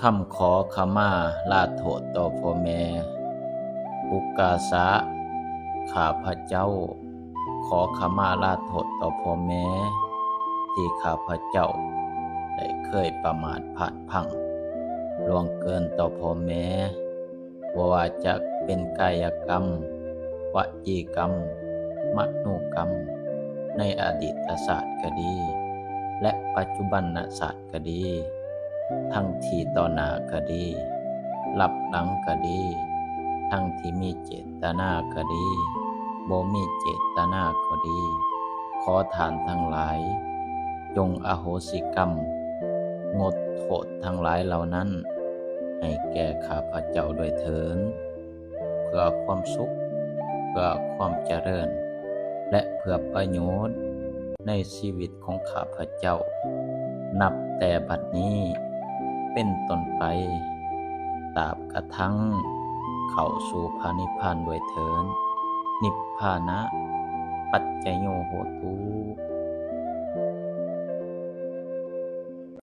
ຄຳຂໍຂະມາລາໂທດຕໍ່ພໍ່ແມ່. ໂອກາສະ, ຂ້າພະເຈົ້າຂໍຂະມາລາໂທດຕໍ່ພໍ່ແມ່ ທີ່ຂ້າພະເຈົ້າໄດ້ເຄີຍປະໝາດພາດພັ້ງລ່ວງເກີນຕໍ່ພໍ່ແມ່, ບໍ່ວ່າຈະເປັນກາຍະກຳ, ວະຈີກຳ, ມະໂນກຳ, ໃນອະດີດຕະຊາດກໍດີ ແລະ ປັດຈຸບັນນະຊາດກໍດີ, ທັງທີ່ຕໍ່ໜ້າກໍດີ, ລັບຫຼັງກໍດີ, ທັງທີ່ມີເຈດຕະນາກໍດີ, ບໍ່ມີເຈດຕະນາກໍດີ, ຂໍທ່ານທັງຫຼາຍ ຈົ່ງອະໂຫສິກຳ, ງົດໂທດທັງຫຼາຍເຫຼົ່ານັ້ນໃຫ້ແກ່ຂ້າພະເຈົ້າດ້ວຍເທີ້ນ, ເພື່ອຄວາມສຸກ, ເພື່ອຄວາມຈະເລີນ ແລະ ເພື່ອປະໂຫຍດໃນຊີວິດຂອງຂ້າພະເຈົ້າ, ນັບແຕ່ບັດນີ້ເປັນຕົ້ນໄປ ຕາບກະທັງເຂົ້າສູ່ພະນິບພານດ້ວຍເທີ້ນ. ນິບພານະປັດຈະໂຍໂຫຕຸ.